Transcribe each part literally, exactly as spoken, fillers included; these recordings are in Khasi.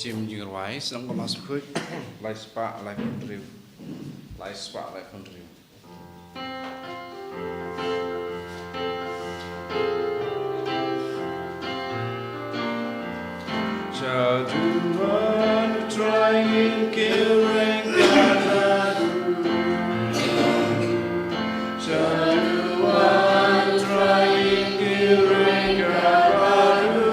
Sim jingrwai, sdang ka Mass Bakhuid, lai spah, lai phew hynriew. Lai spah, lai phew hynriew. Shaduan Trai ngin kyrwai kat bad u. Shaduan Trai ngin kyrwai kat bad u.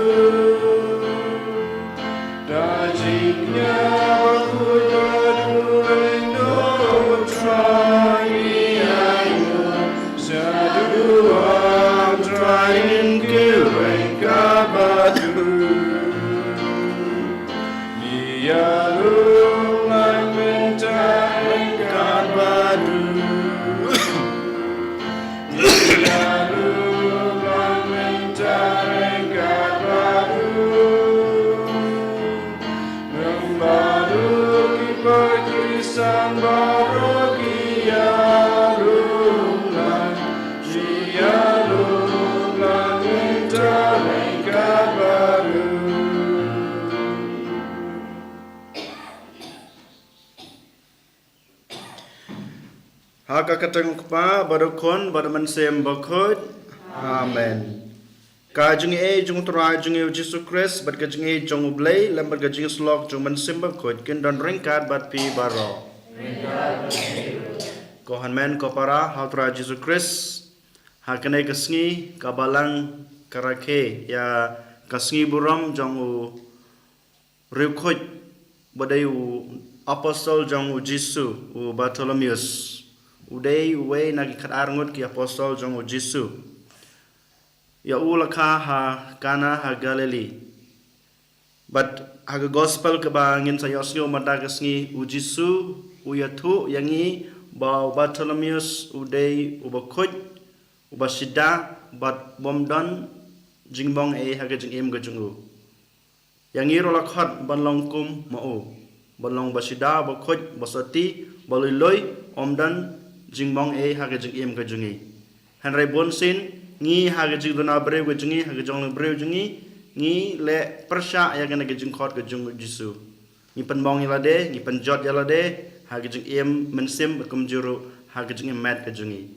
Da jingkñia bakhuid bad u lyngdoh u Trai ngi ainguh. Shaduan Trai ngin kyrwai kat bad u. Ïalum lang mynta ryngkat bad u. Ïalum lang mynta ryngkat bad u. Nang bad u ki paid Khristan baroh ki ïalum lang. Ïalum lang mynta ryngkat bad u. Ha ka kyrteng u Kpa, bad u Khun, bad u Mynsiem Bakhuid. Amen. Ka jingaiei jong u Trai jong ngi u Jisu Khrist, bad ka jingaiei jong u Blei, lem bad ka jingïasyllok jong u Mynsiem Bakhuid, kin don ryngkat bad phi baroh. Ko hynmen ko para ha u Trai Jisu Khrist, ha kane ka sngi, ka Balang ka rakhe ïa ka sngi burom jong u riewkhuid, ba dei u apostol jong u Jisu, u Bartholomeus. U dei uwei na ki khatar ngut ki apostol jong u Jisu. Ïa u la kha ha Kana ha Galili. Bad ha ka gospel kaba ngin sa ïohsngew mynta ka sngi, u Jisu u ïathuh ïa ngi ba u Bartholomeus u dei uba khuid, uba shida, bad bym don jingbong ei ha ka jingim ka jong u. Ïa ngi ruh la khot ban long kum ma u, ban long ba shida, ba khuid, ba sotti, ba lui lui, ym don jingbong ei ha ka jingim ka jong ngi. Hynrei bunsien ngi ha ka jingduna briew ka jong ngi, ha ka jong ngi briew jong ngi, ngi leh pyrshah ïa kane ka jingkhot ka jong u Jisu. Ngi pynmong ïa lade, ngi pynjot ïa lade ha ka jingim mynsiem, bad kumjuh ruh ha ka jingim met ka jong ngi.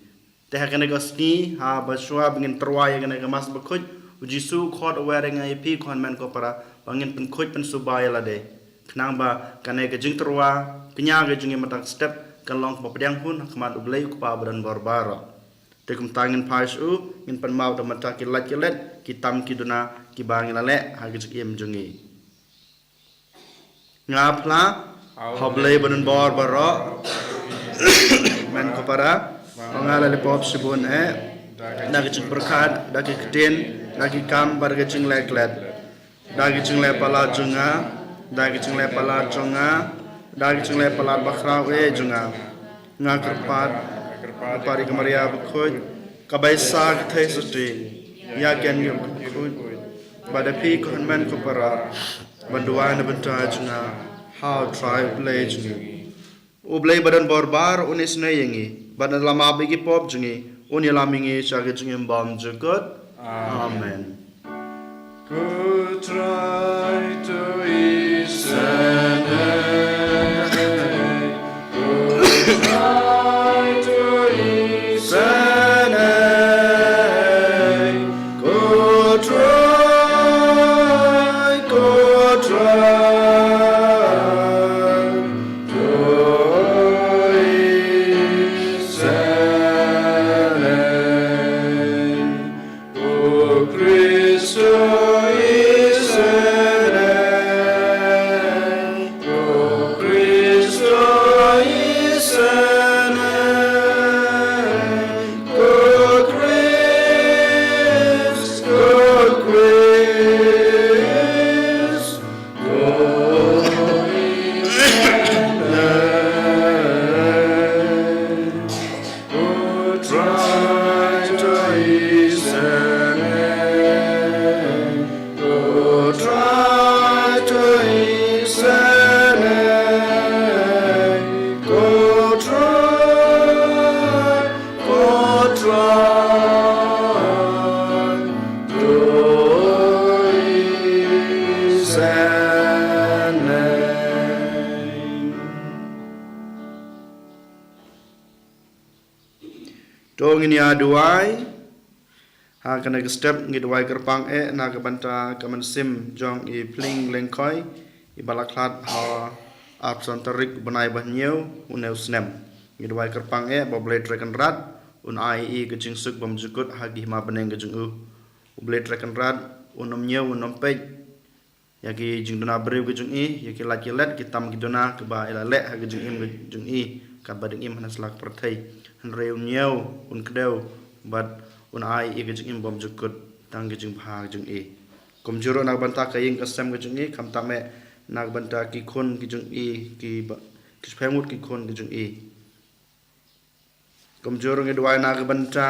Te ha kane ka sngi, ha ba shuwa ba ngin tyrwa ïa kane ka Mass Bakhuid, u Jisu u khot u wer ïa ngi, ïa phi ko hynmen ko para, ba ngin pynkhuid pynsuba ïa lade. Khnang ba kane ka jingtyrwa kñia ka jong ngi mynta ka step kan long kaba pdiang hun ha khmat u Blei u Kpa badonbor baroh. Te kumta ngin phai sha u, ngin pynmaw da mynta ki lait ki let, ki tam ki duna, kiba ngi la leh ha ka jingim jong ngi. Nga phla ha u Blei badonbor baroh, men ko para, ba nga la leh pop shibun eh, da ka jingpyrkhat, da ki ktien, da ki kam, bad da ka jingleh klet. Da ka jingleh palat jong nga, da ka jingleh palat jong nga, da ka jingleh palat bakhraw eh jong nga. Nga kyrpad, kyrpad ïa ka Maria bakhuid, kaba isa ka theisotti, ïa ka Kynrad bakhuid, bad ïa phi ko hynmen ko para, ban duwai na bynta jong nga ha u Trai u Blei jong ngi. U Blei badonbor baroh un isynei ïa ngi, bad un ïalam ïa ki pop jong ngi, un ïalam ïa ngi sha ka jingim bymjukut. Amen. Ko Trai to isynei, ko Trai to isynei, ko Trai, ko Trai. To isynei, ko Khrist to isynei, ko Khrist to isynei, ko Khrist, ko Khrist. To ngin ïa duwai. Ha kane ka step ngi duwai kyrpang eh na ka bynta ka mynsiem jong i Pling Lengkhoi, i ba la khlad ha arphew san tarik u bnai ba hynñiew une u snem. Ngi duwai kyrpang eh ba U Blei Trai Kynrad un ai ïa i ka jingsuk bymjukut ha ki hima bneng ka jong u. U Blei Trai Kynrad un ym ñiew, un ym peit ïa ki jingduna briew ki jong i, ïa ki lait ki let, ki tam ki duna kiba i la leh ha ki jingim ki jong i, katba dang im ha nang sla ka pyrthei. Hynrei un ñiew, un kdew, bad un ai ïa ki jingim bymjukut tang ki jingbha ki jong i. Kumjuh ruh na ka bynta ka ïing ka sem ki jong i, khamtam eh na ka bynta ki khun ki jong i, ki ba, ki shiphew ngut ki khun ki jong i. Kumjuh ruh ngi duwai na ka bynta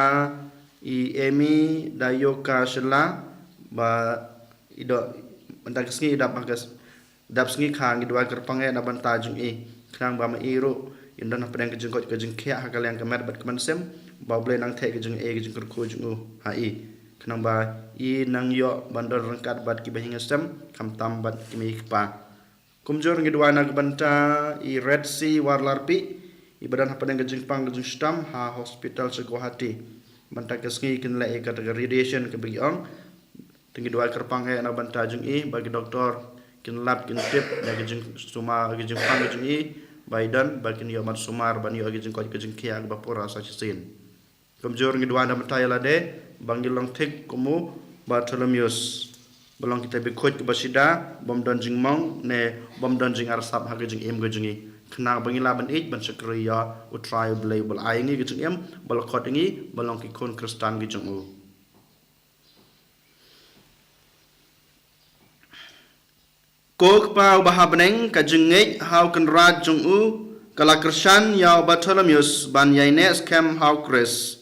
i Amy da ïoh ka shylla, ba i doh, bynta ka sngi i dap ha ka s-, dap sngi kha. Ngi duwai kyrpang eh na ka bynta jong i, khnang ba ma i ruh in don hapdeng ka jingkoit ka jingkhiah ha ka liang ka met bad ka mynsiem, ba U Blei nang theh ka jingaiei ka jingkyrkhu jong u ha i, khnang ba i nang ïoh ban don ryngkat bad kiba ïing ïa sem, khamtam bad ki mei ki kpa. Kumjuh ngi duwai na ka bynta i Red Sea Warlarpi, i ba don hapdeng ka jingpang ka jingshitom ha hospital sha Guwahati. Bynta ka sngi kin leh ïa kata ka radiation kaba ki ong. Te ngi duwai kyrpang eh na ka bynta jong i, ba ki doktor kin lap kin tip ïa ka jingsumar, ka jingpang ka jong i, ba i don, ba kin ïoh mat sumar ban ïoh ïa ka jingkoit ka jingkhiah kaba pura sa shisien. Kumjuh ngi duwai na ka bynta ïa lade, ba ngin long thik kum u Bartholomeus, ba long kita ki bakhuid kiba shida, bym don jingmong ne bym don jingarsap ha ka jingim ka jong ngi, khnang ba ngin lah ban ïeit ban shakri ïa U Trai U Blei uba la ai ïa ngi ka jingim, ba la khot ïa ngi ban long ki khun Khristan ki jong u. Ko Kpa uba ha bneng, ka jingngeit ha U Kynrad jong u ka la kyrshan ïa u Bartholomeus ban ïaineh skhem ha U Khrist.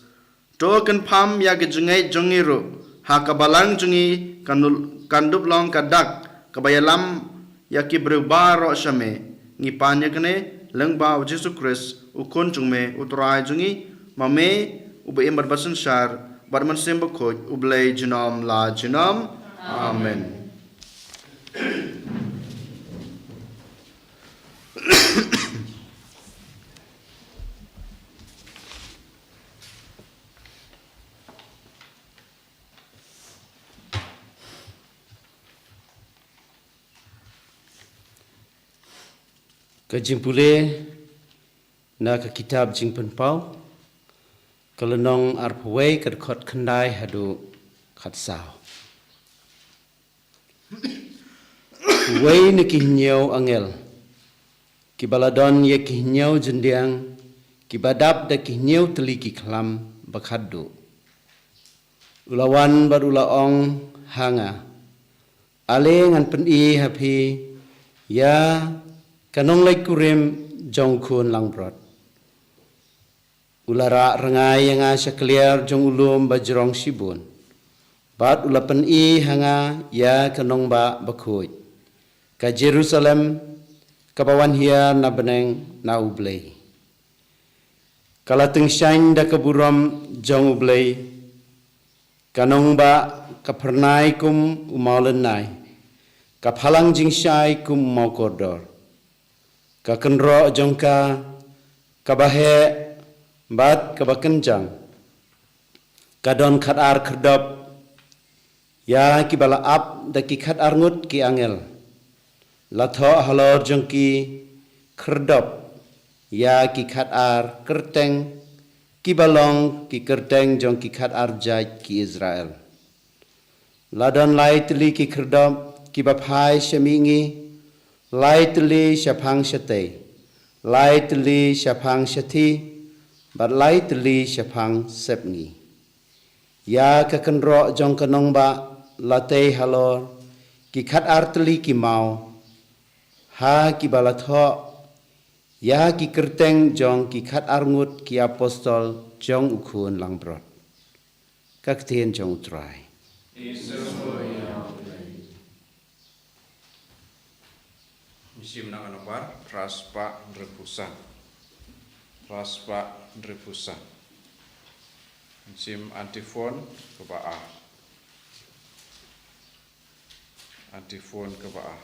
To kynpham ïa ka jingngeit jong ngi ruh ha ka Balang jong ngi, kan, kan dup long ka dak kaba ïalam ïa ki briew baroh sha me. Ngi pan ïa kane lyngba U Jisu Khrist, U Khun jong me, U Trai jong ngi, ma me uba im bad ba synshar bad U Mynsiem Bakhuid, U Blei junom la junom. Amen. Ka jingpule na ka kitab Jingpynpaw, ka lynnong arphew wei, ka dkhot khyndai haduh khatsaw. Uwei na ki hynñiew angel, kiba la don ïa ki hynñiew jyndiang, kiba dap da ki hynñiew tylli ki khlam bakhatduh, u la wan bad u la ong ha nga, Ale ngan pyni ha phi ïa ka nongleit kurim jong U Khun langbrot. U la rah rngai ïa nga sha kliar jong u lum ba jrong shibun, bad u la pyni ha nga ïa ka nongbah bakhuid, ka Jerusalem, kaba wan hiar na bneng na U Blei, ka la tyngshaiñ da ka burom jong U Blei. Ka nongbah ka phyrnai kum u mawlynnai, ka phalang jingshai kum u mawkordor. Ka kynroh jong ka, kaba heh bad kaba kynjang, ka don khatar khyrdop. Ïa kiba la ap da ki khatar ngut ki angel, la thoh halor jong ki khyrdop ïa ki khatar kyrteng, kiba long ki kyrteng jong ki khatar jait ki Israel. La don lai tylli ki khyrdop kiba phai sha mihngi, lai tylli shaphang shatei, lai tylli shaphang shathie, bad lai tylli shaphang sepngi. Ïa ka kynroh jong ka nongbah la tei halor ki khatar tylli ki maw, ha kiba la thoh ïa ki kyrteng jong ki khatar ngut ki apostol jong U Khun langbrot. Ka ktien jong U Trai. Mynsiem na ka nombar phra spah hynriewphew san. Phra spah hynriewphew san. Mynsiem antiphon kaba ar. Antiphon kaba ar.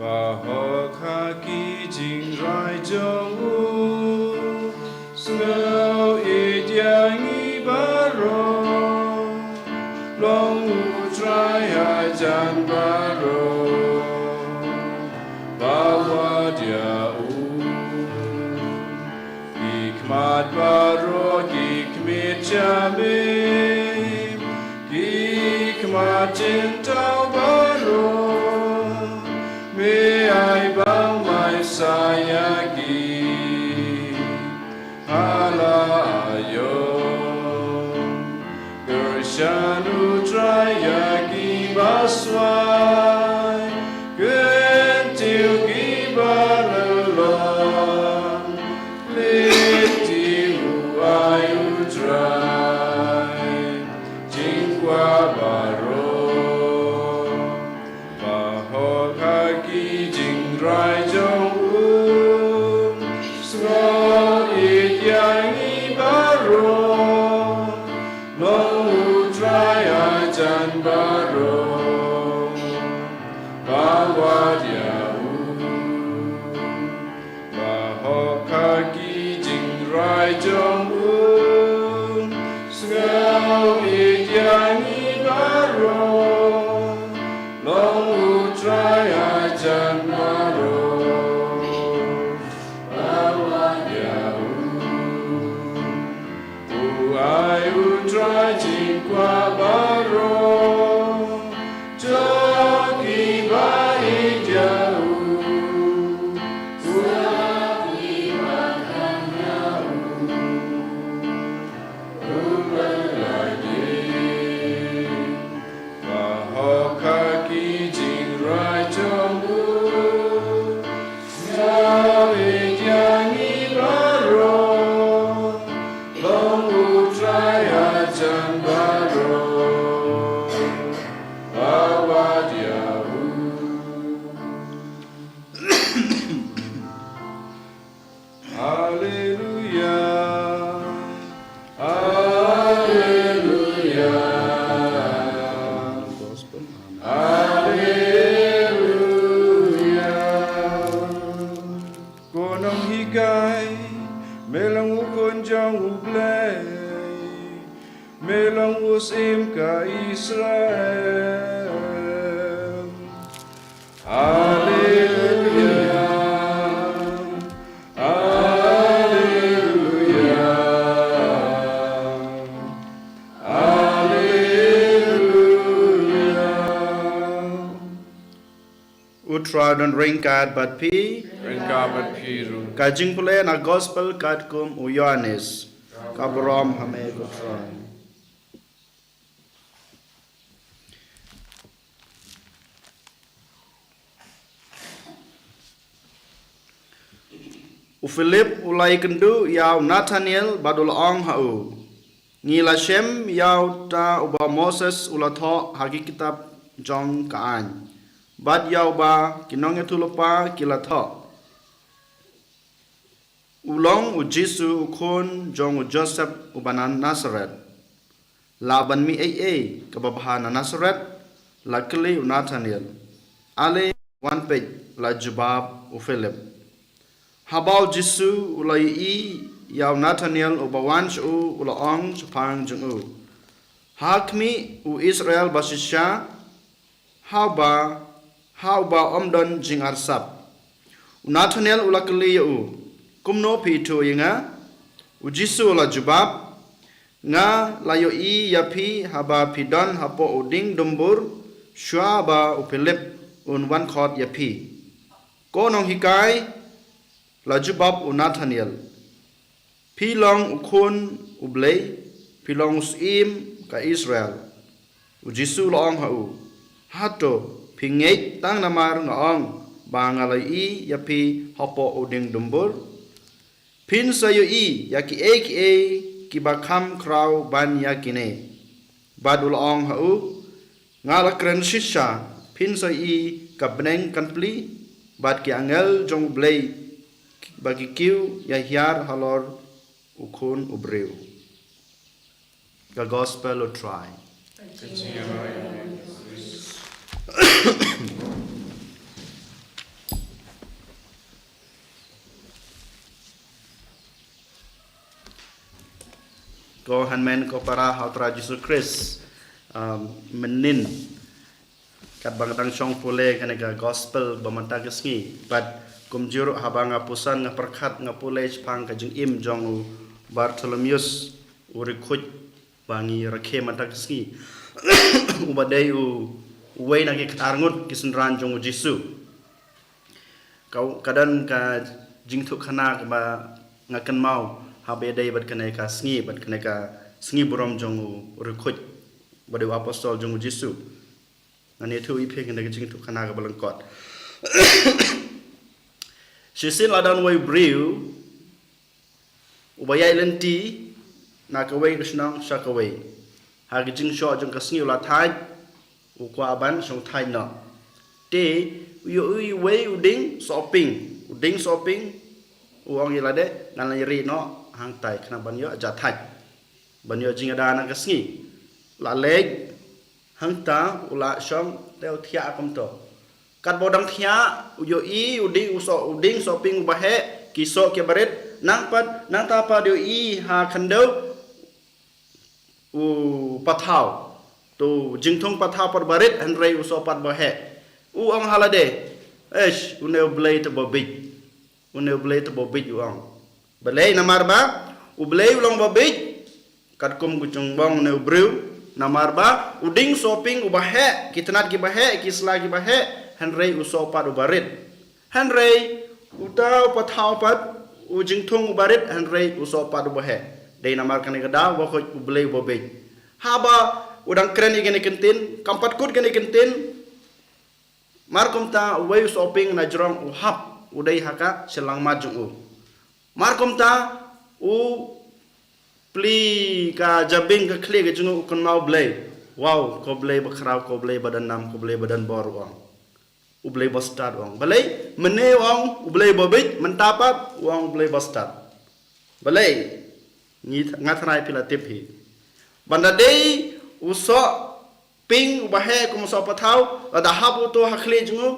Ba hok ha ki jingrai jong u, sngew ïeit ïa ngi baroh. Long U Trai hajan baroh, ba wad ïa u. Ki khmat baroh ki khmih sha me, ki khmat jingthaw baroh me ai bang mai sa ïa ki. Hala aïom, kyrshan U Trai ïa ki baswai, kyntiew ki balong. Leit, U ai U Trai jingkwah baroh. Ba hok ha ki jingrai jong u, sngew ïeit ïa ngi baroh. Long U Trai hajan baroh, ba wad ïa u. Ba hok ha ki jingrai jong u, sngew ïeit ïa ngi baroh. Long U Trai hajan baroh, ba wad ïa u. U ai U Trai jingkwah baroh jong ki ba ïeit ïa u. U ai ki ba khang ïa u, u pynlait ïing. Ba hok ha ki jingrai jong u, sngew ïeit ïa ngi baroh. Long U Trai hajan baroh, ba wad ïa u. Haleluya. Haleluya. Haleluya. Ko Nonghikai, me long U Khun jong U Blei, me long U Syiem ka Israel. Haleluya. Haleluya. Haleluya. U Trai un ryngkat bad phi. Ryngkat bad phi ruh. Ka jingpule na gospel katkum u Ïoannis. Ka burom ha me ko Trai. U Philip u la ïakynduh ïa u Nathaniel bad u la ong ha u, ngi la shem ïa uta uba Moses u la thoh ha ki kitab jong ka aiñ, bad ïa uba ki nongïathuhlypa ki la thoh, u long u Jisu u khun jong u Joseph uba na Nasareth. Lah ban mih ei ei kaba bha na Nasareth? La kylli u Nathaniel. Ale wan peit, la jubab u Philip. Haba u Jisu u la ïohi ïa u Nathaniel uba wan sha u, u la ong shaphang jong u, ha khmih u Israel ba shisha, ha uba, ha uba ym don jingarsap. U Nathaniel u la kylli ïa u, kumno phi ithuh ïa nga? U Jisu u la jubab, nga la ïohi ïa phi haba phi don hapoh u dieng dumbur, shuwa ba u Philip un wan khot ïa phi. Ko Nonghikai, la jubab u Nathaniel, phi long u khun u Blei, phi long u Syiem ka Israel. U Jisu u la ong ha u, hato phi ngeit tang namar nga ong ba nga la ïohi ïa phi hapoh u dieng dumbur? Phin sa ïohi ïa kiei kiei kiba kham khraw ban ïa kine. Bad u la ong ha u, nga la kren shisha, phin sa ïohi ka bneng kan plie, bad ki angel jong u Blei ba ki kiew ïa hiar halor u Khun u briew. Ka gospel u Trai. Ka jingïaroh ïa u Khrist. Ko hynmen ko para ha u Trai Jisu Khrist, um, mynnin katba nga dang shong pule kane ka gospel ba mynta ka sngi, bad kumjuh ruh haba nga puson, nga pyrkhat, nga pule shaphang ka jingim jong u Bartholomeus, u riewkhuid ba ngi rakhe mynta ka sngi, uba dei u, uwei na ki khatar ngut ki synran jong u Jisu. Ka, ka don ka jingthoh khana kaba nga kynmaw haba ïadei bad kane ka sngi, bad kane ka sngi burom jong u riewkhuid, ba dei u apostol jong u Jisu. Ngan ïathuh ïa phi kane ka jingthoh khana kaba lyngkot. Shisien la don uwei u briew uba ïaid lynti na kawei ka shnong sha kawei. Ha ka jingshoh jong ka sngi u la thait, u kwah ban shong thait noh. Te u ïohi uwei u dieng sohping, u dieng sohping, u ong ïa lade, ngan leit rieh noh hangtai khnang ban ïoh jia thait, ban ïoh jingïada na ka sngi. La leit hangta, u la shong, te u thiah kumto. Katba u dang thiah, u ïohi u dieng, u soh, u dieng sohping uba heh, ki soh kiba rit. Nang pat, nangta pat u ïohi ha khyndew u pathaw. To jingthung pathaw pat ba rit, hynrei u soh pat ba heh. U ong ha lade, "Eish, une u Blei te ba bieit. Une u Blei te ba bieit," u ong. Balei? Namar ba u Blei u long ba bieit. Katkum ka jingbong une u briew, namar ba u dieng sohping uba heh, ki tnat kiba heh, ki sla kiba heh, hynrei u soh pat uba rit. Hynrei uta u pathaw pat, u jingthung uba rit, hynrei u soh pat uba heh. Dei namar kane ka daw ba khuid u Blei uba bieit. Haba u dang kren ïa kane ka ktien, kam pat kut kane ka ktien, mar kumta uwei u sohping na jrong u hap, u dei ha ka shyllangmat jong u. Mar kumta u plie ka jabieng ka khlieh ka jong u, u kynmaw Blei. Wow, ko Blei bakhraw, ko Blei badonnam, ko Blei badonbor, u ong. U Blei bastad, u ong. Balei? Mynne u ong u Blei ba bieit, mynta pat u ong u Blei bastad. Balei? Ngi th-, nga tharai phi la tip hi. Ban da dei u sohping uba heh kum u soh pathaw, lada hap uto ha khlieh jong u,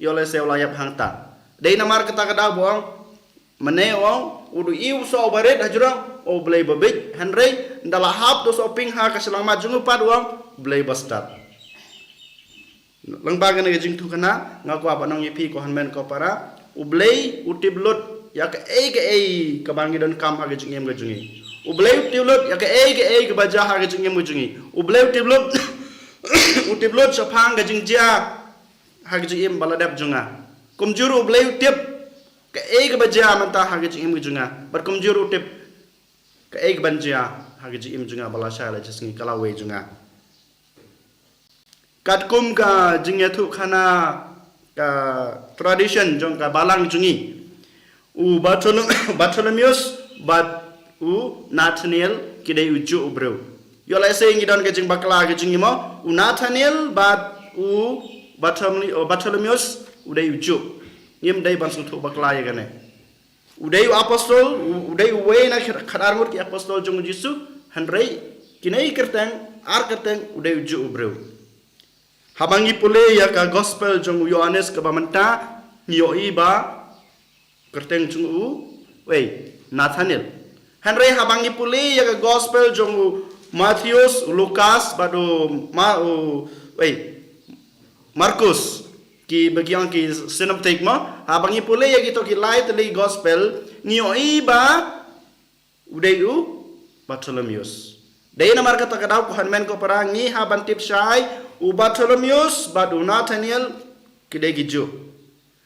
ïoh lehse u la ïap hangta. Dei namar kata ka daw ba ong, mynne u ong, u da ïohi u soh uba rit ha jrong, u Blei ba bieit, hynrei ynda la hap uto u sohping ha ka shyllangmat jong u pat, u ong u Blei bastad. Lyngba kane ka jingthoh khana, nga kwah ban ong ïa phi ko hynmen ko para, u Blei u tip lut ïa kaei kaei kaba ngi donkam ha ka jingim ka jong ngi. U Blei u tip lut ïa kaei kaei kaba jia ha ka jingim ka jong ngi. U Blei u tip lut, u tip lut shaphang ka jingjia ha ka jingim ba la dep jong nga. Kumjuh ruh u Blei u tip kaei kaba jia mynta ha ka jingim ka jong nga. Bad kumjuh ruh u tip kaei kaban jia ha ka jingim jong nga ba la shai la shisngi, ka lawei jong nga. Katkum ka jingïathuh khana, ka tradition jong ka balang jong ngi, u Bartholo-, Bartholomeus bad u Nathaniel ki dei u juh u briew. Ïoh lehse ngi don ka jingbakla ka jong ngi mo, u Nathaniel bad u Bartholomew-, u Bartholomeus u dei u juh. Ngim dei ban sngewthuh bakla ïa kane. U dei u apostol, u, u dei uwei na khat-, khatar ngut ki apostol jong u Jisu, hynrei kine ki kyrteng, ar kyrteng, u dei u juh u briew. Haba ngi pule ïa ka gospel jong u Ïoannis kaba mynta, ngi ïohi ba kyrteng jong u, wei, Nathaniel. Hynrei haba ngi pule ïa ka gospel jong u Mathaios, u Lukas, bad u Ma-, u, wei, Markus, kiba ki ong ki synoptic mo, haba ngi pule ïa kito ki lai tylli gospel, ngi ïohi ba u dei u Bartholomeus. Dei namar kata ka daw ko hynmen ko para, ngi hap ban tip shai, u Bartholomeus bad u Nathaniel ki dei ki juh.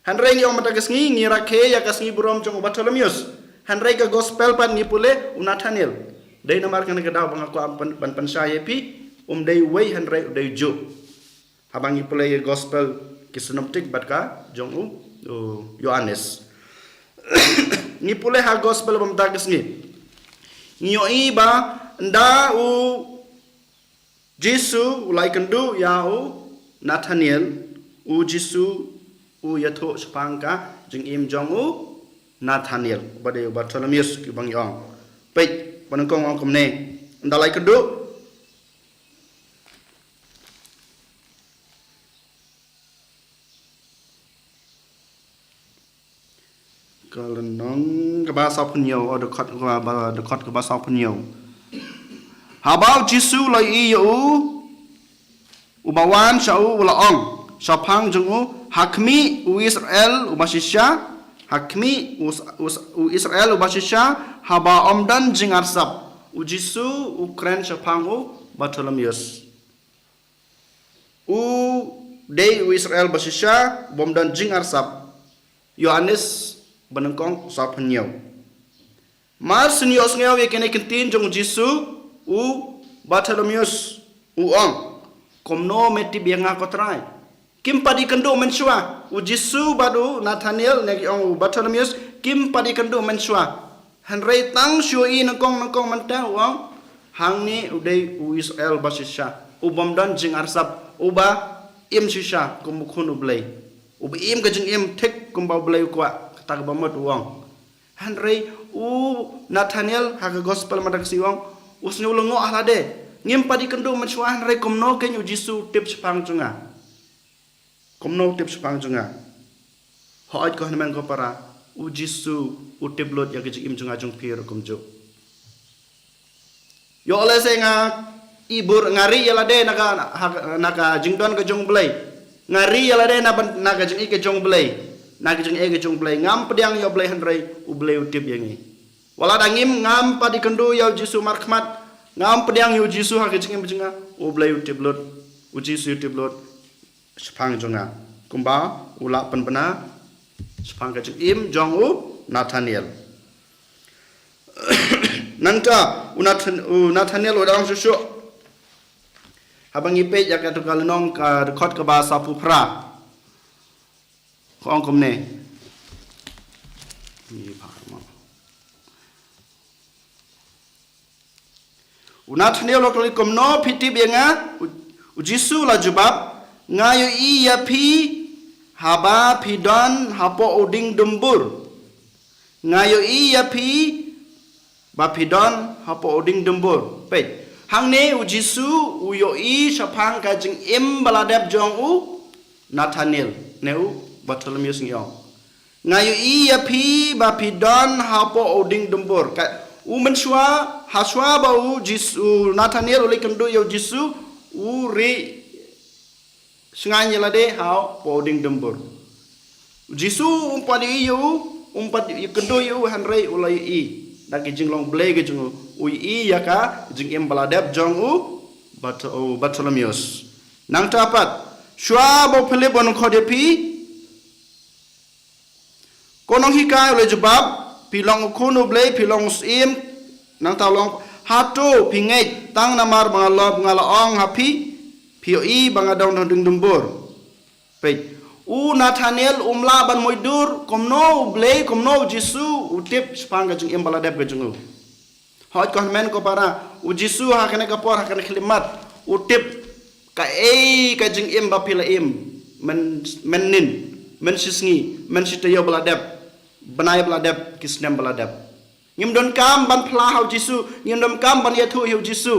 Hynrei ngi ong mynta ka sngi ngi rakhe ïa ka sngi burom jong u Bartholomeus. Hynrei ka gospel pat ngi pule u Nathaniel. Dei namar kane ka daw ba nga kwah ban, ban pynshai ïa phi, um dei uwei hynrei u dei u juh. Haba ngi pule ïa gospel ki synoptic bad ka jong u, u Ïoannis. Ngi pule ha gospel ba mynta ka sngi, ngi ïohi ba ynda u Jisu u la ïakynduh ïa u Nathaniel, u Jisu u ïathuh shaphang ka jingim jong u Nathaniel, uba dei u Bartholomeus kiba ngi ong. Peit, ba nyngkong ong kumne, ynda la ïakynduh, ka lynnong kaba sawphew hynñiew, oh, dkhot kaba, ba, dkhot kaba sawphew hynñiew. Haba u Jisu u la ïohi ïa u, uba wan sha u u la ong shaphang jong u, ha khmih u Israel uba shisha, ha khmih u, u, u Israel uba shisha, haba ym don jingarsap. U Jisu u kren shaphang u Bartholomeus. U dei u Israel ba shisha, bym don jingarsap. Ïoannis ba nyngkong, saw phew hynñiew. Mar shu ïohsngew ïa kine ki ktien jong u Jisu, u Bartholomeus u ong, kumno me tip ïa nga ko Trai? Kim pat ïakynduh mynshuwa. U Jisu bad u Nathanael, ne ki ong u Bartholomeus, kim pat ïakynduh mynshuwa. Hynrei tang shu ïohi nyngkong nyngkong mynta u ong, hangne u dei u Israel ba shisha, u bym don jingarsap, uba im shisha kum u khun u Blei, uba im ka jingim thik kumba u Blei u kwah, kata kaba mut u ong. Hynrei u Nathanael ha ka gospel mynta ka sngi u ong, u sngew lyngngoh ha lade. Ngim pat ïakynduh mynshuwa, hynrei kumno keiñ u Jisu u tip shaphang jong nga? Kumno u tip shaphang jong nga? Hooid ko hynmen ko para, u Jisu u tip lut ïa ka jingim jong nga jong phi ruh kumjuh. Ïoh lehse nga i bor, nga ri ïa lade na ka, na ka jingdon ka jong u Blei. Nga ri ïa lade na, na ka jingïeit ka jong u Blei. Na ka jingïeit ka jong u Blei. Ngam pdiang ïa u Blei hynrei u Blei u tip ïa ngi. Wat la da ngim, ngam pat ïakynduh ïa u Jisu markhmat, ngam pdiang ïa u Jisu ha ka jingim jong nga, u Blei u tip lut, u Jisu u tip lut shaphang jong nga. Kumba u la pynbna shaphang ka jingim jong u Nathanael. Nangta u Nathan-, u Nathanael u dang shuh shuh. Haba ngi peit ïa katu ka lynnong, ka dkhot kaba saw phew phra. Ka ong kumne. Ngi pha mo. U Nathanael u la kylli, kumno phi tip ïa nga? U, u Jisu u la jubab, nga ïohi ïa phi haba phi don hapoh u dieng dumbur. Nga ïohi ïa phi ba phi don hapoh u dieng dumbur. Peit, hangne u Jisu u ïohi shaphang ka jingim ba la dep jong u Nathanael, ne u Bartholomeus ngi ong. Nga ïohi ïa phi ba phi don hapoh u dieng dumbur. Ka, u mynshuwa, hashwa ba u Jisu, u Nathanael u la ïakynduh ïa u Jisu, u rieh shngaiñ ïa lade hapoh u dieng dumbur. U Jisu um pat ïohi ïa u, um pat ïakynduh ïa u, hynrei u la ïohi da ki jinglong Blei ki jong u, u ïohi ïa ka jingim ba la dep jong u Barth-, u Bartholomeus. Nangta pat, shuwa ba u Philip un khot ïa phi, ko nonghikai, u la jubab, phi long u khun u Blei, phi long u syiem. Nangta u la ong, hato phi ngeit tang namar ba nga la, nga la ong ha phi, phi ïohi ba nga don ha dieng dumbur? Peit, u Nathanael um lah ban mutdur kumno u Blei, kumno u Jisu u tip shaphang ka jingim ba la dep ka jong u. Hooid ko hynmen ko para, u Jisu ha kane ka por, ha kane ka khyllipmat, u tip kaei ka jingim ba phi la im, myn, mynnin, mynshisngi, mynshi taïew ba la dep, bnai ba la dep, ki snem ba la dep. Ngim donkam ban phla ha u Jisu, ngim donkam ban ïathuh ïa u Jisu.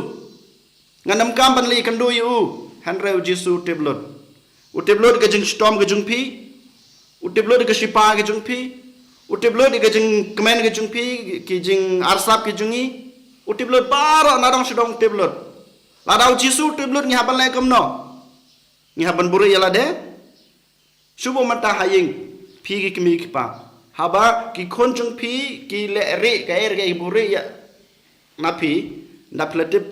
Ngam donkam ban leit ïakynduh ïa u, hynrei u Jisu u tip lut. U tip lut ka jingshitom ka jong phi. U tip lut ka shipa ka jong phi. U tip lut ka jingkmen ka jong phi, ki jingarsap ki jong ngi. U tip lut baroh, na dong sha dong u tip lut. Lada u Jisu u tip lut, ngi hap ban leh kumno? Ngi hap ban buhrieh ïa lade? Shu buh mynta ha ïing, phi ki kmie ki kpa. Haba ki khun jong phi ki leh rieh kaei kaei, ki buhrieh ïa na phi, ynda phi la tip,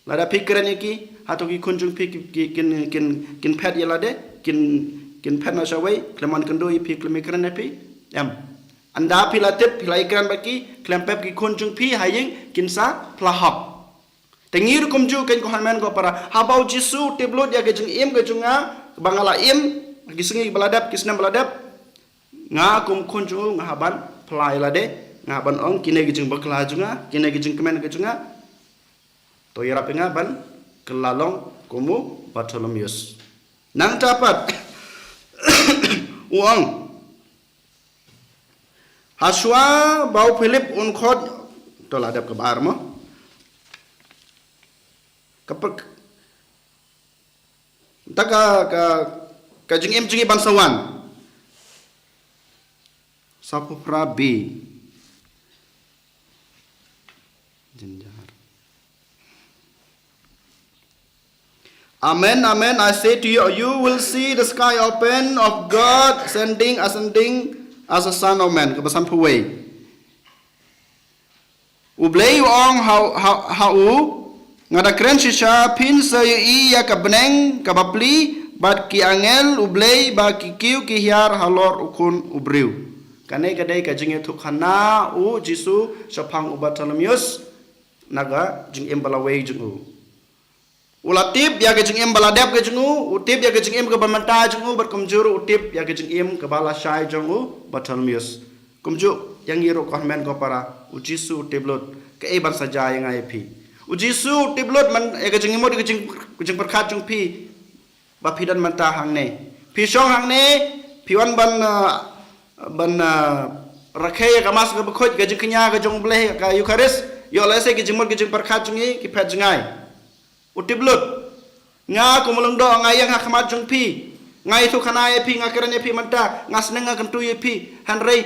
lada phi kren ïa ki, hato ki khun jong phi ki, ki, kin, kin, kin phet ïa lade, kin, kin phet na shawei, khlem wan kynduh ïa phi, khlem kren ïa phi? Em. Ynda phi la tip, phi la ïakren bad ki, khlem pep ki khun jong phi ha ïing, kin sa phla hok. Te ngi ruh kumjuh, keiñ ko hynmen ko para, haba u Jisu u tip lut ïa ka jingim ka jong nga, ba nga la im, ki sngi ba la dep, ki snem ba la dep, nga kum khun jong u nga hap ban phla ïa lade, nga hap ban ong, kine ki jingbakla jong nga, kine ki jingkmen ka jong nga. To ïarap ïa nga ban kylla long kum u Bartholomeus. Nangta pat u ong, hashwa ba u Philip un khot, to la dep kaba ar mo. Ka pek, ta ka, ka, ka jingim jingim ban sa wan. Saw phew phra B. Jynjar. Amen, amen, I say to you, you will see the sky open of God sending, ascending as a Son of Man. Kaba sanphew wei. U Blei u ong ha, ha, ha u, nga da kren shisha, phin sa ïohi ïa ka bneng kaba pli, bad ki angel U Blei ba ki kiew ki hiar halor u Khun u briew. Kane ka dei ka jingïathuhkhana u Jisu shaphang u Bartholomeus na ka jingim ba la wei jong u. U la tip ïa ka jingim ba la dep ka jong u, u tip ïa ka jingim kaba mynta jong u, bad kumjuh u tip ïa ka jingim kaba la shai jong u Bartholomeus. Kumjuh ïa ngi ruh ko hynmen ko para, u Jisu u tip lut kaei ban sa jia ïa nga ïa phi. U Jisu u tip lut man ïa ka jingmut, ïa ka jing, ka jingpyrkhat jong phi. Ba phi don mynta hangne, phi shong hangne, phi wan ban, ah, ban, ah, rakhe ïa ka Mass kaba khuid, ka jingkñia ka jong U Blei, ka Eukharist. Ïoh lehse ki jingmut ki jingpyrkhat jong ngi ki phet jngai. U tip lut. Nga kum u lyngdoh nga ïeng ha khmat jong phi. Nga ïathuhkhana ïa phi, nga kren ïa phi mynta, nga sneng nga kyntu ïa phi. Hynrei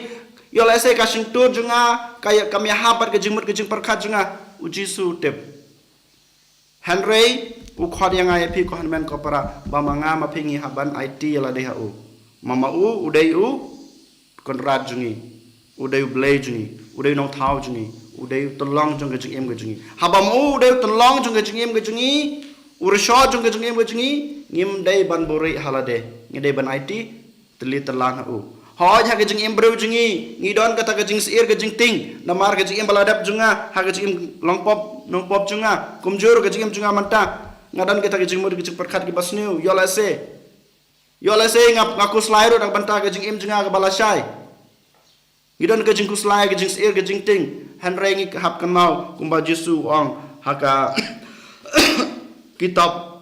ïoh lehse ka shyntur jong nga ka ïa, kam ïahap bad ka jingmut ka jingpyrkhat jong nga. U Jisu u tip. Hynrei u khot ïa nga ïa phi ko hynmen ko para, ba ma nga ma phi ngi hap ban aiti ïa lade ha u. Ma ma u u dei u Kynrad jong ngi, u dei U Blei jong ngi, u dei u Nongthaw jong ngi, u dei u Tyllong jong ka jingim ka jong ngi. Haba ma u u dei u Tyllong jong ka jingim ka jong ngi, u Rashod jong ka jingim ka jong ngi, ngim dei ban buhrieh ha lade, ngi dei ban aiti tylli tyllan ha u. Hooid, ha ka jingim briew jong ngi ngi don kata ka jingsyier ka jingtieng, namar ka jingim ba la dep jong nga, ha ka jingim long pop nong pop jong nga, kumjuh ka jingim jong nga mynta, nga don kata ka jingmut ka jingpyrkhat kiba sniew. Ïoh lehse, ïoh lehse nga, nga khuslai ruh na ka bynta ka jingim jong nga kaba la shai. Ngi don ka jingkhuslai, ka jingsyier, ka jingtieng. Hynrei ngi hap kynmaw kumba Jisu u ong ha ka kitab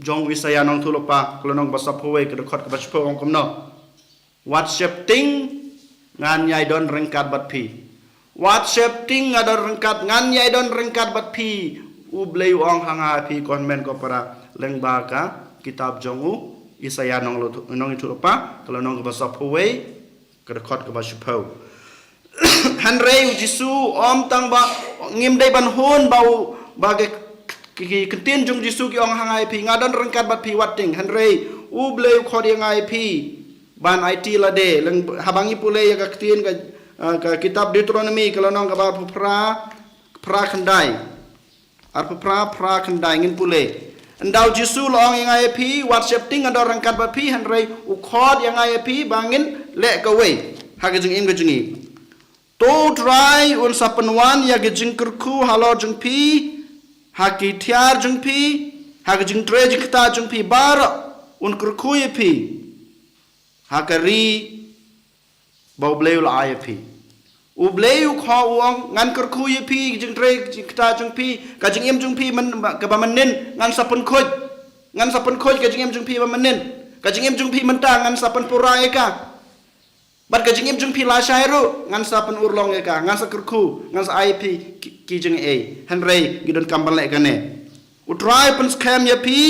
jong u Isaïah Nongïathuhlypa, ka lynnong kaba saphew wei, ka dkhot kaba shiphew, ong kumno: Wat sheptieng, ngan ïai don ryngkat bad phi. Wat sheptieng, nga don ryngkat, ngan ïai don ryngkat bad phi. U Blei u ong ha nga ha phi ko hynmen ko para, lyngba ka kitab jong u Isaïah Nong, Nongïathuhlypa, ka lynnong kaba saphew wei, ka dkhot kaba shiphew. Hynrei u Jisu um tang ba, ngim dei ban hun ba u, ba ki, ki, ki ktien jong u Jisu ki ong ha nga ïa phi, nga don ryngkat bad phi wat tieng. Hynrei U Blei u khot ïa nga ïa phi ban aiti lade. Leng, haba ngi pule ïa ka ktien ka, ah, ka kitab Deuteronomi, ka lynnong kaba arphew phra, phra khyndai. Arphew phra, phra khyndai, ngin pule. Ynda u Jisu u la ong ïa nga ïa phi, wat sheptieng, nga don ryngkat bad phi, hynrei u khot ïa nga ïa phi ba ngin leh kawei ha ka jingim ka jong ngi. To u Trai un sa pynwan ïa ka jingkyrkhu halor jong phi, ha ki thiar jong phi, ha ka jingtrei jingktah jong phi baroh, un kyrkhu ïa phi ha ka ri ba U Blei u la ai ïa phi. U Blei u khot, u ong, ngan kyrkhu ïa phi, jingtrei jingktah jong phi, ka jingim jong phi man, kaba mynnin ngan sa pynkhuid. Ngan sa pynkhuid ka jingim jong phi ba mynnin. Ka jingim jong phi mynta ngan sa pynpura ïa ka. Bad ka jingim jong phi lashai ruh ngan sa pynurlong ïa ka, ngan sa kyrkhu, ngan sa ai ïa phi ki, ki jingaiei. Hynrei ngi donkam ban leh kane. U Trai pynskhem ïa phi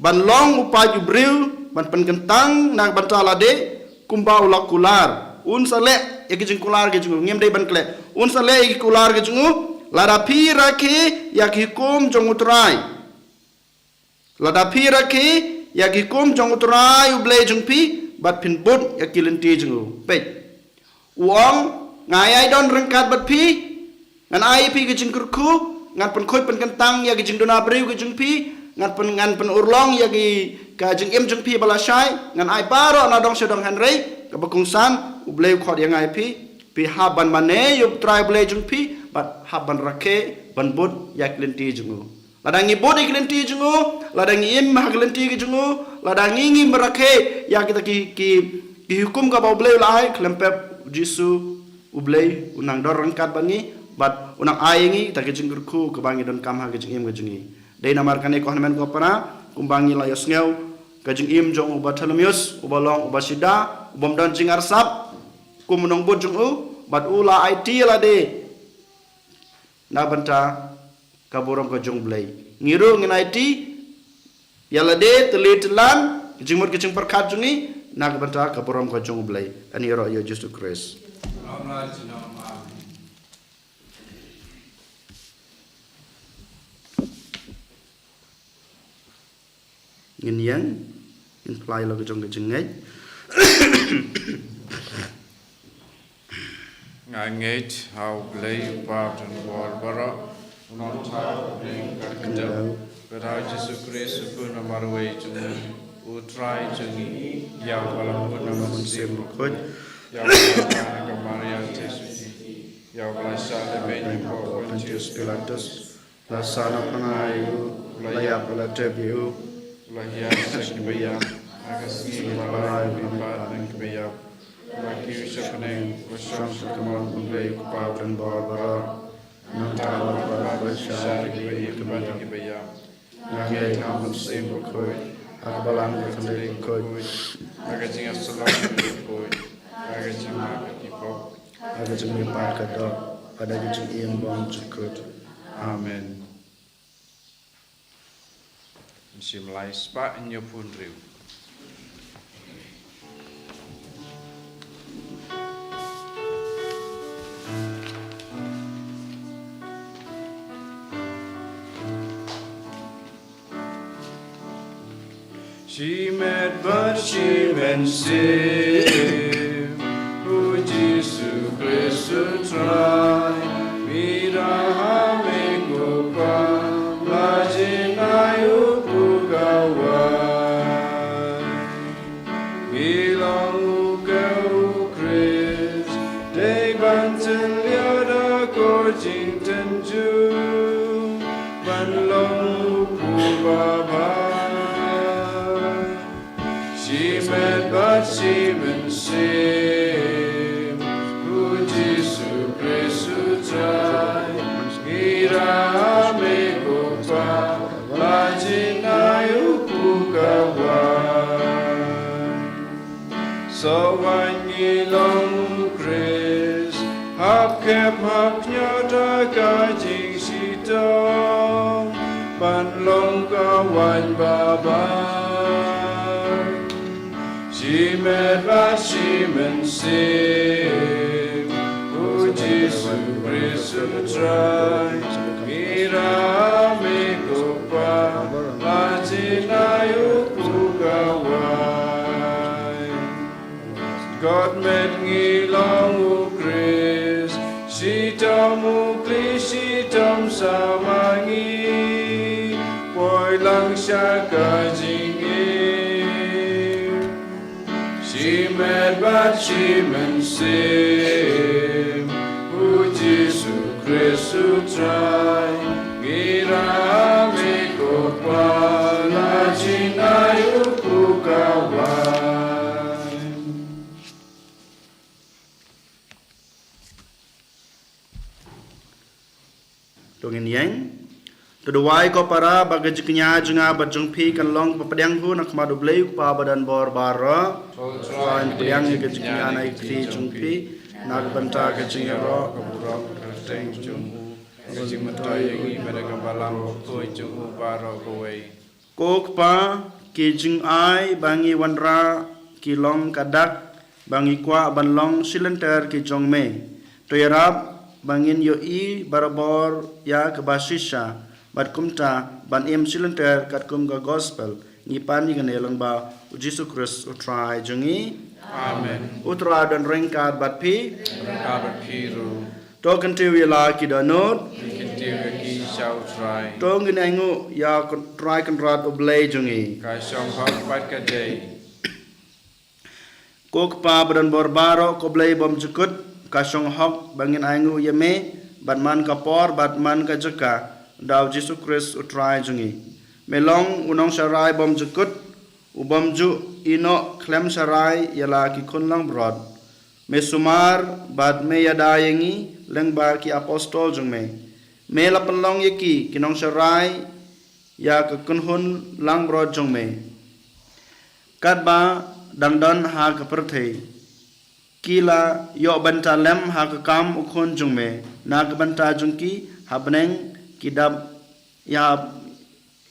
ban long u paid u briew, ban pynkyntang na ka bynta lade, kumba u la kular. Un sa leh ïa ki jingkular ki jong u, ngim dei ban khleh. Un sa leh ïa ki kular ki jong u, lada phi rakhe ïa ki hukum jong u Trai. Lada phi rakhe ïa ki hukum jong u Trai U Blei jong phi, bad phin bud ïa ki lynti jong u. Peit. U ong, nga ïai don ryngkat bad phi, ngan ai ïa phi ka jingkyrkhu, ngan pynkhuid pynkyntang ïa ka jingduna briew ka jong phi, ngan pyn, ngan pynurlong ïa ki, ka jingim jong phi ba lashai, ngan ai baroh na dong sha dong. Hynrei kaba kongsan, U Blei u khot ïa nga ïa phi, phi hap ban mane ïa u Trai U Blei jong phi, bad hap ban rakhe, ban bud ïa ki lynti jong u. Lada ngi bud ïa ki lynti jong u, lada ngi im ha ki lynti ki jong u, lada ngi, ngi rakhe ïa kita ki, ki, ki hukum kaba U Blei u la ai, khlem pep U Jisu U Blei u nang don ryngkat bad ngi, bad u nang ai ïa ngi kita ki jingkyrkhu kaba ngi donkam ha ki jingim ki jong ngi. Dei namar kane ko hynmen ko para, kumba ngi la ïohsngew ka jingim jong u Bartholomeus, uba long uba shida, u bym don jingarsap kum u nongbud jong u, bad u la aiti ïa lade na bynta ka burom ka jong U Blei. Ngi ruh ngin aiti ïa lade tylli tyllan, ka jingmut ka jingpyrkhat jong ngi na ka bynta ka burom ka jong U Blei. Ani ïaroh ïa U Jisu Khrist. Ngin ïeng, ngin pynlait la ka jong ka jingngeit. Nga ngeit ha U Blei U Kpa badonbor baroh, U Nongthaw, U Nongpynim ka kynja, bad ha U Jisu Khrist U Khun marwei jong U Trai jong ngi, ïa uba la bun na U Mynsiem Bakhuid, ïa uba la kha na ka Maria Theisotti, ïa uba la shah lehbeiñ hapoh Pontius Pilatus, la sah na pyrthei, u la ïap, u la tep ïa u, u la hiar sha kiba ïap, ha ka sngi ba lai u la mihpat na kiba ïap, u la kiew sha bneng, u la shong sha ka mon U Blei U Kpa badonbor baroh. Nangta u la wan ban shakri ïa kiba ïap. Nga ngeit ha U Mynsiem Bakhuid, ha ka Balang Katholik bakhuid, ha ka jingïasyllok bakhuid, ha ka jingmap ki pop, ha ka jingmihpat ka doh, bad ha ka jingim bymjukut. Amen. Shim lai spah hynñiewphew hynriew. Shimet bad shi mynsiem, U Jisu Khrist U Trai, ngi ïa ha me ko Kpa, la jingai u pur ka wai. Ngi long u ka u Khrist, dei ban tynliar da ko jingtynjuh, ban long u pur babha. Shimet bad shi mynsiem, U Jisu Khrist U Trai, ngi ïa ha me ko Kpa, la jingai u pur ka wai. Sawai ngi long u Khrist, hap kep hap ñiah da ka jingshitom, ban long ka waiñ babha. Shimet bad shi mynsiem, U Jisu Khrist U Trai, ngi ïa ha me ko Kpa, la jingai u pur ka wai. Kot met ngi long u Khrist, shitom u kli shitom sa ma ngi, poi lang sha ka jingim. Shimet bad shi mynsiem, U Jisu Khrist U Trai, ngi ïa ha me ko Kpa, la jingai u pur ka wai. To ngin ïeng. To duwai ko para ba ka jingkñia jong nga bad jong phi kan long ba pdiang hi na khmat U Blei U Kpa badonbor baroh. To U Trai pdiang ïa ka jingkñia na ka kti jong phi, na ka bynta ka jingïaroh, ka burom, ka kyrteng jong u, ka jingmyntoi ïa ngi bad ïa ka Balang bakhuid jong u baroh kawei. Ko Kpa, ki jingai ba ngi wanrah ki long ka dak ba ngi kwah ban long shilynter ki jong me. To ïarap ba ngin ïohi barabor ïa kaba shisha, bad kumta ban im shilynter katkum ka gospel. Ngi pan ïa kane lyngba U Jisu Khrist U Trai jong ngi. Amen. U Trai don ryngkat bad phi. Ryngkat bad phi ruh. To kyntiew ïa la ki dohnud. Kyntiew ïa ki sha U Trai. To ngin ainguh ïa U Trai Kynrad U Blei jong ngi. Ka shong hok bad ka dei. Ko Kpa badonbor baroh, ko Blei bymjukut, ka shong hok ba ngin ainguh ïa me, bad man ka por bad man ka jaka, da U Jisu Khrist U Trai jong ngi. Me long u nongsharai bymjukut, u bym ju ïehnoh khlem sharai ïa la ki khun langbrot. Me sumar bad me ïada ïa ngi lyngba ki apostol jong me. Me la pynlong ïa ki ki nongsharai ïa ka kynhun langbrot jong me. Katba dang don ha ka pyrthei, ki la ïoh bynta lem ha ka kam u Khun jong me. Na ka bynta jong ki ha bneng ki dap ïa,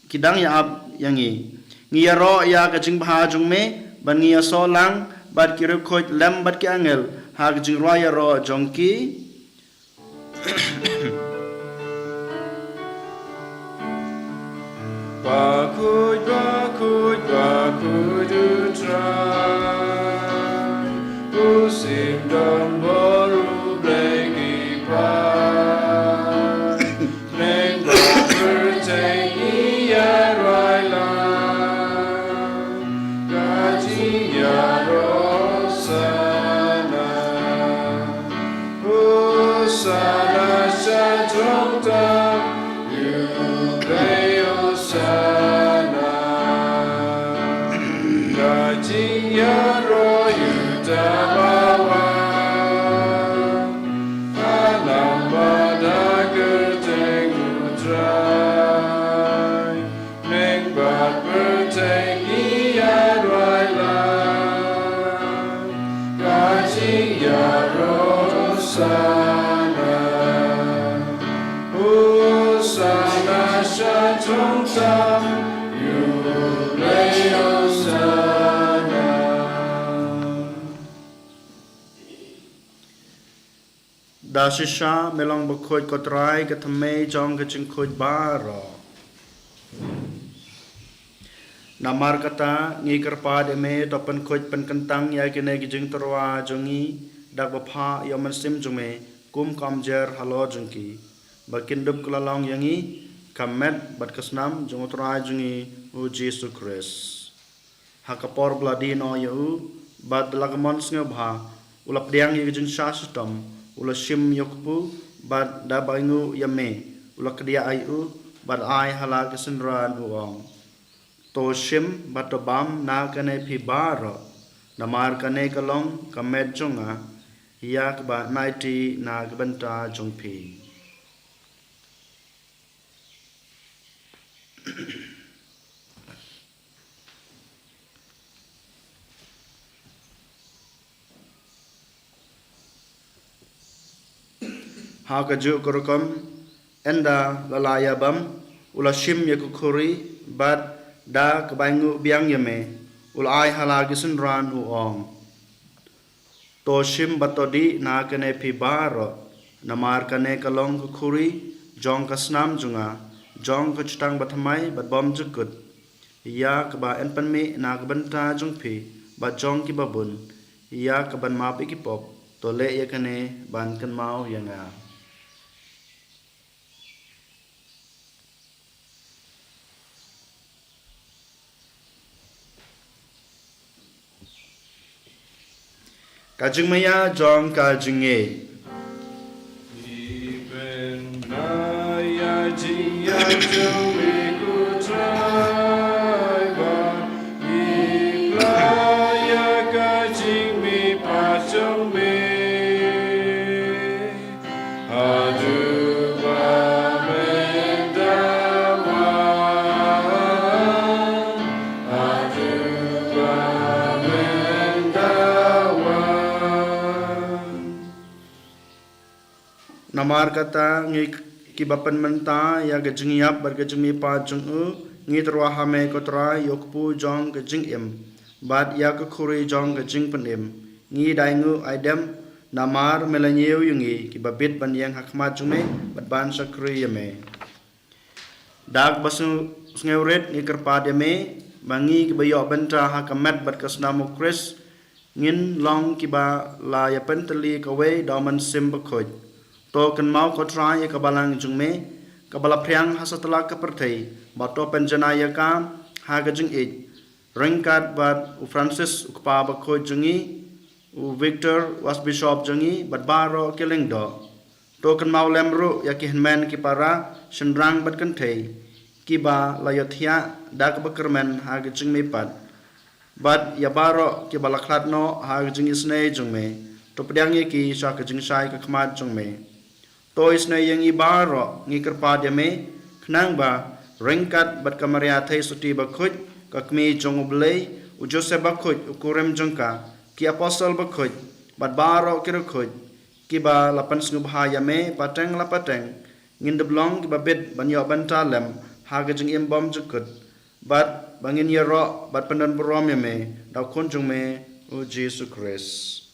ki dang ïa ap ïa ngi. Ngi ïaroh ïa ka jingbha jong me, bad ngi ïasoh lang bad ki riewkhuid lem bad ki angel ha ka jingrwai ïaroh jong ki. Bakhuid, bakhuid. Khuid ba khuid U Trai, u shim don bor, u Blei ki paid. Neng ba pyrthei ngi ïa rwai lang, ka jingïaroh Hosana. Hosana sha jrong tam, ïa U Blei Hosana. Ka jingïaroh ïa uta ba wan, ha lam bad ha kyrteng U Trai. Neng bad pyrthei ngi ïa rwai lang, ka jingïaroh Hosana. Hosana sha jrong tam, ïa U Blei Hosana. Da shisha me long bakhuid ko Trai, ka thymmei jong ka jingkhuid baroh. Namar kata ngi kyrpad ïa me, to pynkhuid pynkyntang ïa kine ki jingtyrwa jong ngi da kaba phah ïa U Mynsiem jong me kum ka umjer halor jong ki, ba kin dup kylla long ïa ngi ka met bad ka snam jong U Trai jong ngi U Jisu Khrist. Ha ka por ba la die noh ïa u, bad da la ka mon sngewbha, u la pdiang ïa ka jingshah shitom, u la shim ïa u kpu, bad da ba ainguh ïa me, u la kdiah ïa u, bad ai ha la ki synran u ong: To shim bad to bam na kane phi baroh, namar kane ka long ka met jong nga, ïa kaba yn aiti na ka bynta jong phi. Ha kajuh ka rukom, ynda la la ïa bam, u la shim ïa ka khuri, bad da kaba ainguh biang ïa me, u la ai ha la ki synran u ong: To shim bad to dih na kane phi baroh, namar kane ka long ka khuri jong ka snam jong nga, jong ka jutang bathymmai bad bymjukut, ïa kaba yn pynmih na ka bynta jong phi bad jong kiba bun, ïa kaban map ïa ki pop. To leh ïa kane ban kynmaw ïa nga. Ka jingmaïa jong ka jingngeit. Ngi pynmaïa jingïaid jong me ko Trai, bad ngi pynmaïa ka jingmihpat jong me. Haduh ba men da wan, haduh ba men da wan. Namar kata ngi kiba pynmynta ïa ka jingïap bad ka jingmihpat jong u, ngi tyrwa ha me ko Trai, ïa u kpu jong ka jingim, bad ïa ka khuri jong ka jingpynim. Ngi da ainguh aidem, namar me la ñiew ïa ngi kiba bit ban ïeng ha khmat jong me bad ban shakri ïa me. Da kaba sngew, sngewrit ngi kyrpad ïa me, ba ngi kiba ïoh bynta ha ka met bad ka snam U Khrist, ngin long kiba la ïa pyntylli kawei da U Mynsiem Bakhuid. To kynmaw ko Trai ïa ka balang jong me, kaba la phriang ha satlak ka pyrthei, bad to pynjanai ïa ka ha ka jingïeit, ryngkat bad u Francis u Kpa Bakhuid jong ngi, u Victor u Archbishop jong ngi, bad baroh ki lyngdoh. To kynmaw lem ruh ïa ki hynmen ki para, shynrang bad kynthei, kiba la ïohthiah da kaba kyrmen ha ka jingmihpat, bad ïa baroh kiba la khlad noh ha ka jingisynei jong me. To pdiang ïa ki sha ka jingshai ka khmat jong me. To isynei ïa ngi baroh, ngi kyrpad ïa me, khnang ba ryngkat bad ka Maria Theisotti Bakhuid, ka Kmie jong U Blei, u Joseph Bakhuid u kurim jong ka, ki Apostol Bakhuid, bad baroh ki riewkhuid kiba la pynsngewbha ïa me pateng la pateng, ngin dup long kiba bit ban ïoh bynta lem ha ka jingim bymjukut, bad ba ngin ïaroh bad pyndonburom ïa me da U Khun jong me, u Jisu Khrist.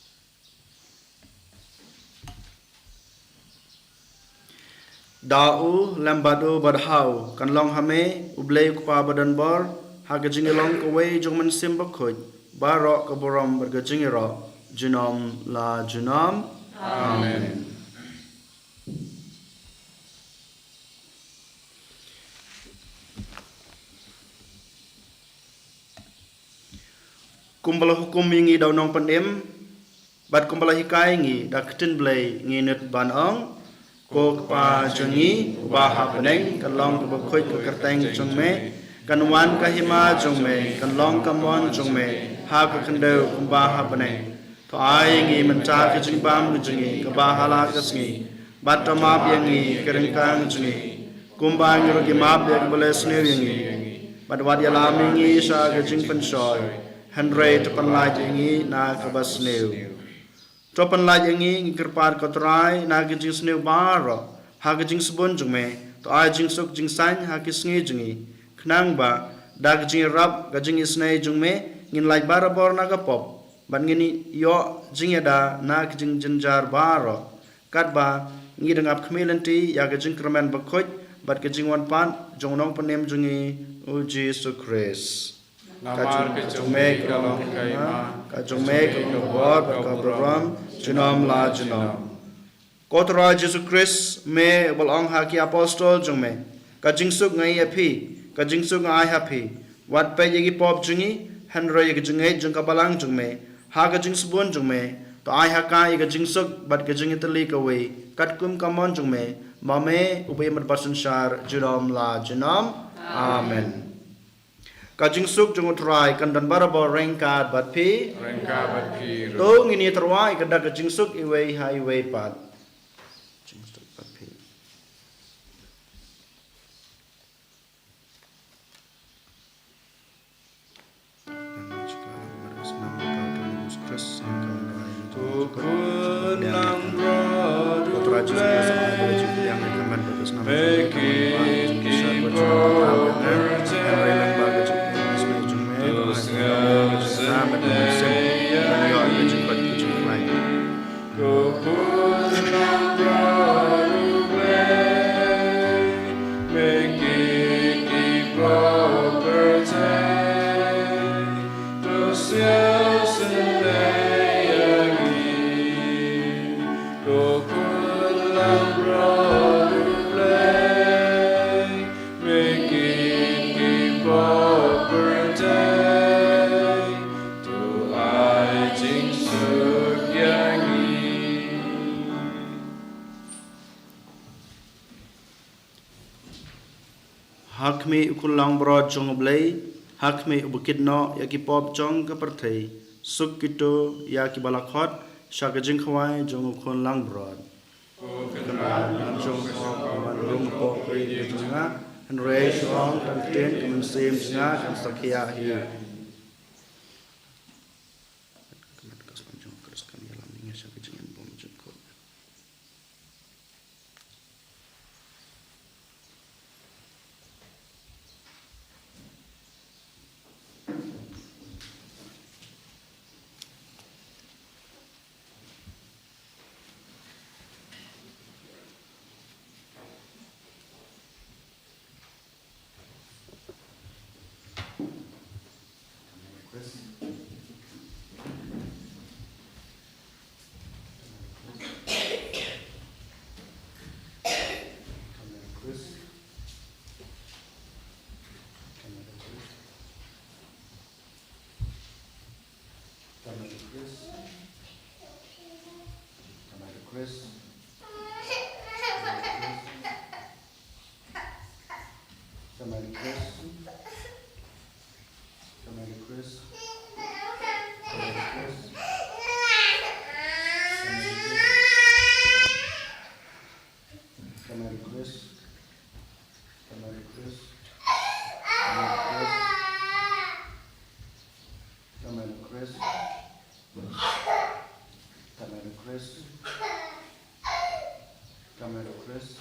Da u, lem bad u, bad ha u, kan long ha me U Blei U Kpa badonbor, ha ka jingïalong kawei jong u Mynsiem Bakhuid, baroh ka burom bad ka jingïaroh, junom la junom. Amen. Kumba la hukum ïa ngi da u Nongpynim, bad kumba la hikai ngi da ka ktien Blei, ngi nud ban ong: Ko Kpa jong ngi uba ha bneng, kan long kaba khuid ka kyrteng jong me, kan wan ka hima jong me, kan long ka mon jong me ha ka khyndew kumba ha bneng. To ai ïa ngi mynta ka jingbam ka jong ngi kaba ha la ka sngi, bad to map ïa ngi ki ryngkang jong ngi, kumba ngi ruh ngi map ïa kiba leh sniew ïa ngi. Bad wat ïalam ïa ngi sha ka jingpynshoi, hynrei to pynlait ïa ngi na kaba sniew. To pynlait ïa ngi, ngi kyrpad ko Trai, na ka jingsniew baroh, ha ka jingsbun jong me. To ai jingsuk jingsaiñ ha ki sngi jong ngi, khnang ba da ka jingïarap ka jingisynei jong me, ngin lait barabor na ka pop, bad ngin ïoh jingïada na ka jingjynjar baroh, katba ngi dang ap khmih lynti ïa ka jingkyrmen bakhuid bad ka jingwan pat jong u Nongpynim jong ngi, u Jisu Khrist. Namar ka jong me ka long ka hima, ka jong me ka long ka bor bad ka burom, junom la junom. Ko Trai Jisu Khrist, me uba la ong ha ki apostol jong me: Ka jingsuk nga ai ha phi, ka jingsuk nga ai ha phi. Wat peit ïa ki pop jong ngi, hynrei ïa ka jingngeit jong ka balang jong me. Ha ka jingsbun jong me, to ai ha ka ïa ka jingsuk bad ka jingïatylli kawei, katkum ka mon jong me, ma me uba ïa mad bad synshar, junom la junom. Amen. Ka jingsuk jong u Trai kan don barabor ryngkat bad phi. Ryngkat bad phi ruh. To ngin ïatyrwa ïa ka dak ka jingsuk iwei ha iwei pat. Jingsuk bad phi. Ha khmih u khun langbrot jong U Blei, ha khmih uba kit noh ïa ki pop jong ka pyrthei, suk kito ïa kiba la khot sha ka jingkhawai jong u khun langbrot. Ko Kynrad, ngam shym hok ba men rung hapoh ka ïing ka jong nga, hynrei shu ong tang ktien, ka mynsiem jong nga kan sa khiah hi. Tomato crisp. Tomato crisp. Tomato crisp. Tomato crisp. Tomato crisp. Tomato crisp. Tomato crisp. Tomato crisp. Tomato crisp. Tomato crisp. Tomato crisp.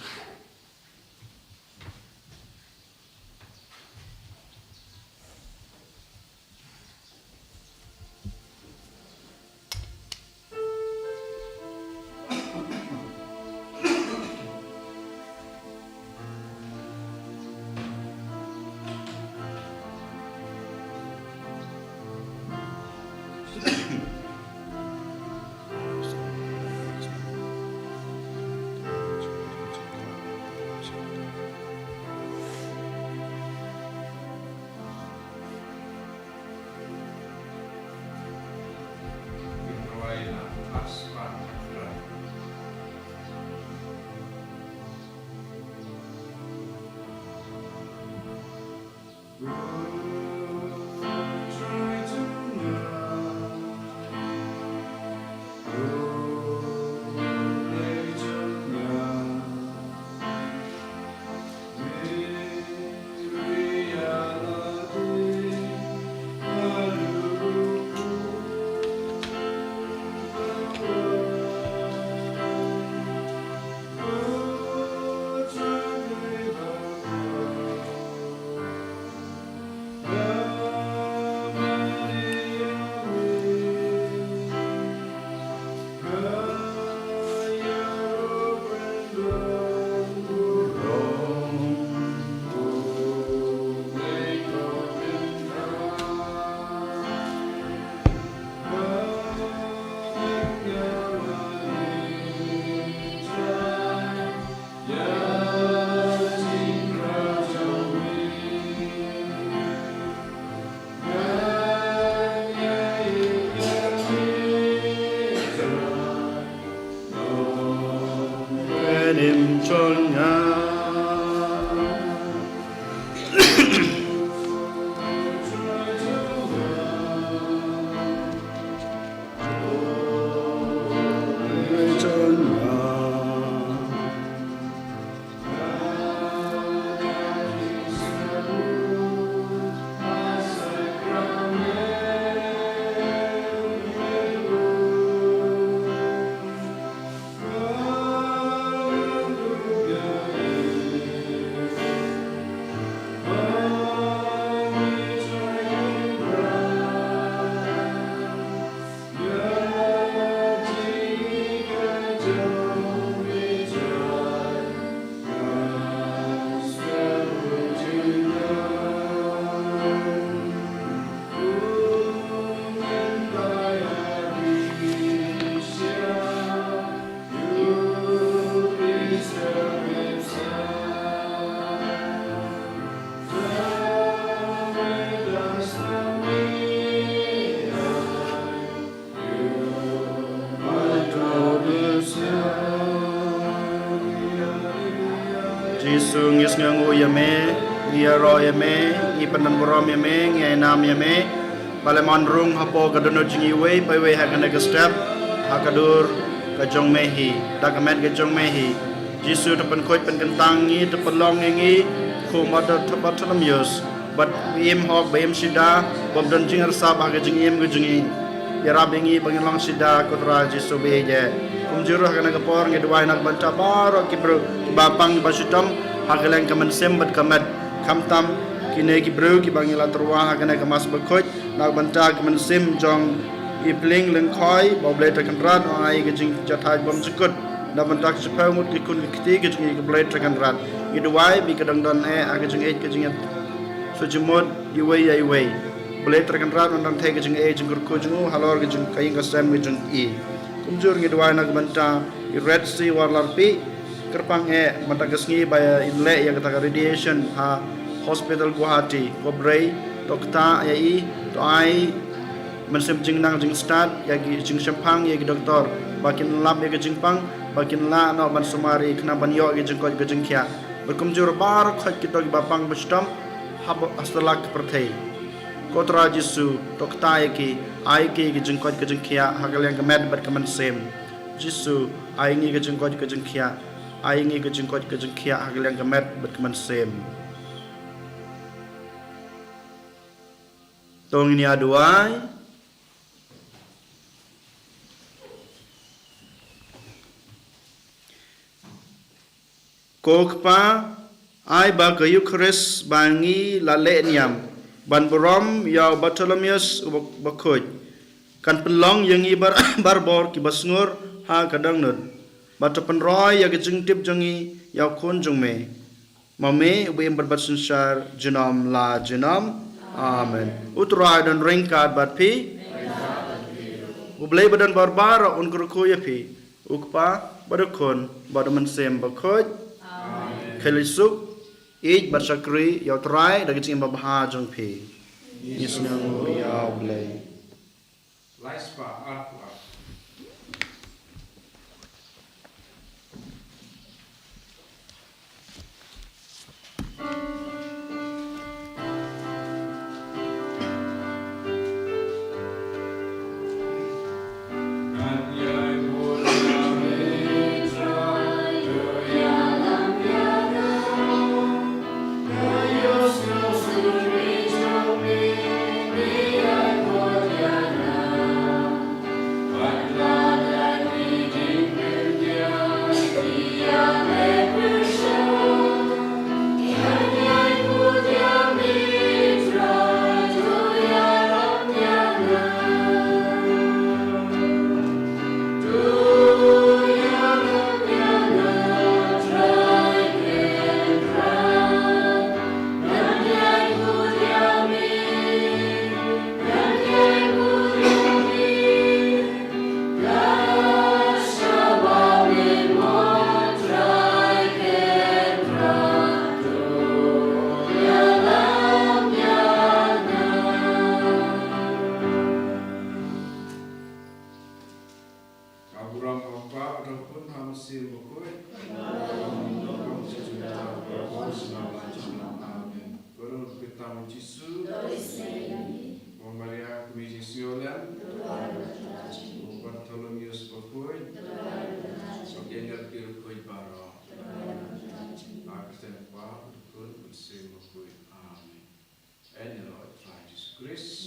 Jisu, ngi sngewnguh ïa me, ngi ïaroh ïa me, ngi pyndonburom ïa me, ngi ainam ïa me. Ba lehmon rung hapoh ka dohnud jong ngi iwei pa iwei ha kane ka step, ha ka dur ka jong me hi, da ka met ka jong me hi. Jisu, to pynkhuid pynkyntang ngi, to pynlong ïa ngi kum u Bartholomew, bad ba im hok, ba im shida, bym don jingïarsap ha ka jingim ka jong ngi. Ïarap ïa ngi ba ngin long shida, ko Trai Jisu ba ïeit. Kumjuh ruh ha kane ka por ngi duwai na ka bynta baroh ki briew kiba pang kiba shitom ha ka liang ka mynsiem bad ka met. Khamtam kine ki briew kiba ngi la tyrwa ha kane ka Mass Bakhuid, na ka bynta ka mynsiem jong i Pling Lyngkhoi, ba U Blei Trai Kynrad un ai ka jingjahthait bymjukut. Na ka bynta ki shiphew ngut ki khun ki kti ki jong ngi, ko Blei Trai Kynrad, ngi duwai ba ka dang don eh ha ka jingïeit ka jingïeit, shu jingmut iwei ïa iwei. Blei Trai Kynrad un dang theh ka jingïeit jingkyrkhu jong u halor ka jing, ka ïing ka sem ka jong i. Kumjuh ngi duwai na ka bynta i Red Sea Warlarpih, kyrpang eh mynta ka sngi ba in leh ïa kata ka radiation ha hospital Guwahati. Ko Blei, to ktah ïa i, to ai mynsiem jingnang jingstad ïa ki, jingshemphang ïa ki doktor, ba kin lap ïa ki jingpang, ba kin lah noh ban sumar ïa i khnang ban ïoh ïa ki jingkoit ki jingkhiah. Bad kumjuh baroh khoit kito kiba pang ba shitom ha ba, ha satlak ka pyrthei. Ko Trai Jisu, to ktah ïa ki, ai ki ki jingkoit ki jingkhiah ha ka liang ka met bad ka mynsiem. Jisu, ai ngi ki jingkoit ki jingkhiah, ai ngi ki jingkoit ki jingkhiah ha ka liang ka met bad ka mynsiem. To ngin ïa duwai. Ko Kpa, ai ba ka Eukharist ba ngi la leh niam ban burom ïa u Bartholomew u Ba, Bakhuid, kan pynlong ïa ngi bar, barabor kiba sngur ha ka dohnud, bad to pynroi ïa ka jingtip jong ngi ïa u Khun jong me, ma me uba im bad u Khristan synshar junom la junom. Amen. U Trai un don ryngkat bad phi. U Blei ba don bor bor un kyrkhu ïa phi, u Kpa, bad u Khun, bad u Mynsiem Bakhuid. Amen. Khublei shibun, ïeit bad shakri ïa u Trai da ka jingim babha jong phi. Ngi sngewnguh ïa u Blei. Lai spah arphew ar. Burom ha u Kpa, ha u Khun, ha u Mynsiem Bakhuid. Amen. Burom ha u Kpa Jisu. Maria, Kmie jong u Mynsiem Bakhuid. Bartholomew Bakhuid. Bakhuid baroh. Ha ka kyrteng u Kpa, u Khun, u Mynsiem Bakhuid. Amen. Yn ïaroh ïa u Trai Jisu Khrist.